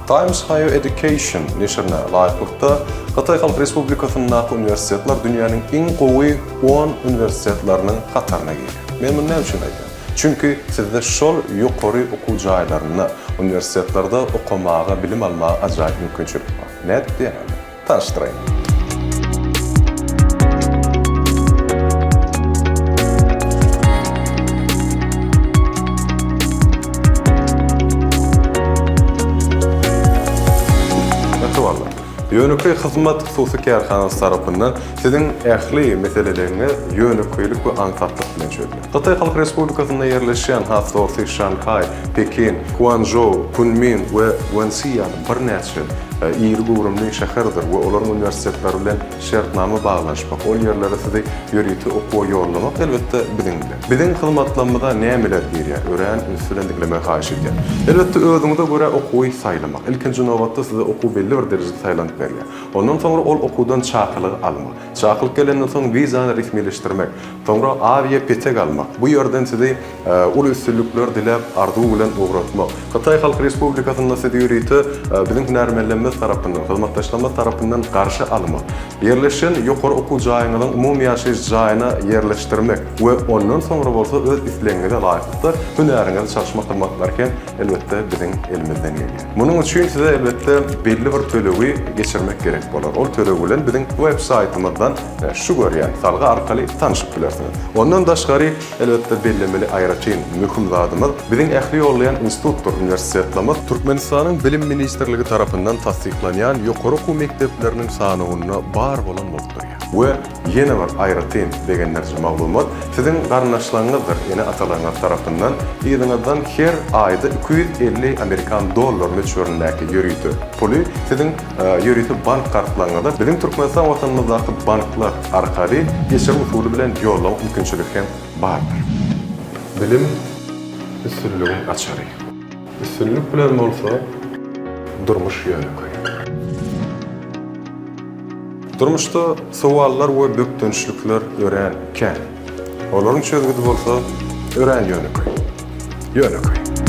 Times Higher Education neşirine laýyklykda, Hytaý Halk Respublikasyndaky uniwersitetler dünýäniň iň gowy on uniwersitetleriniň hataryna girýär. Men muny näme üçin aýdýan? Çünki sizde şol ýokary okuw jaýlarynda, uniwersitetlerde okamaga, bilim almaga ajaýyp mümkinçilik bar. Nädip diýýäňizmi? Tanyşdyraýyn. Mähribanlar! Ýönekeý hyzmat hususy kärhanasy tarapyndan siziň ähli meseleleriňiz ýönekeýlik we aňsatlyk bilen çözüler. Hytaý Halk Respublikasynda ýerleşýän, has dogrusy Şanhaý, Pekin, Guançžou, Kunmin we Guansi ýaly birnäçe iri göwrümli şäherdir we olaryň uniwersitetleri bilen şertnama baglanyşmak, ol ýerlere sizi ýörite okuwa ýollamak, elbetde, biziň bilen. Biziň hyzmatlarymyza nämeler girýär? Örän üns bilen diňlemegi haýyş edýän. Elbetde, özüňize görä okuwy saýlamak. Ilkinji nobatda size okuw belli bir derejede saýlanyp berilýär. Ondan soňra ol okuwdan çakylygy almak. Çakylyk gelenden soň wizany resmileşdirmek. Soňra awia petek almak. Bu ýerden sizi uly üstünlikler diläp, arzuw bilen ugratmak. Hytaý Halk Respublikasynda sizi ýörite biziň hünärmenlerimiz tarapyndan, hyzmatdaşlarymyz tarapyndan garşy almak. Ýerleşen ýokary okuw jaýyňyzyň umumy ýaşaýyş jaýyna ýerleşdirmek we ondan soňra bolsa öz islegiňize laýyklykda hünäriňizi çalyşmak hyzmatlary hem elbetde biziň elimizden gelýär. Munuň üçin size elbetde belli bir tölegi geçirmek gerek bolar. Ol töleg bilen biziň web saýtymyzdan şu görýän salgy arkaly tanşyp bilersiňiz. Ondan daşgary elbetde bellemeli aýratyn möhüm zadymyz biziň ähli ýollaýan institutdyr uniwersitetlerimiz Türkmenistanyň Bilim ministrligi tarapyndan tassyklanýan ýokary okuw mekdepleriniň sanawynda bar bolan bolup durýar. We ýene bir aýratyn begendiriji maglumat, siziň garyndaşlaryňyzdyr ene-atalaryňyz tarapyndan yzyňyzdan her aýda 250 amerikan dollar möçberindäki ýörite puly siziň ýörite bank kartlaryňyza biziň Türkmenistan watanymyzdaky banklar arkaly geçirim usuly bilen ýollamak mümkinçiligi hem bardyr. Bilim üstünligiň açary. Üstünlik bilen bolsa durmuş ýönekeý. Durmuşda sowallar we bökdençlikler örän kän. Olaryň çözgüdi bolsa örän ýönekeý. Ýönekeý.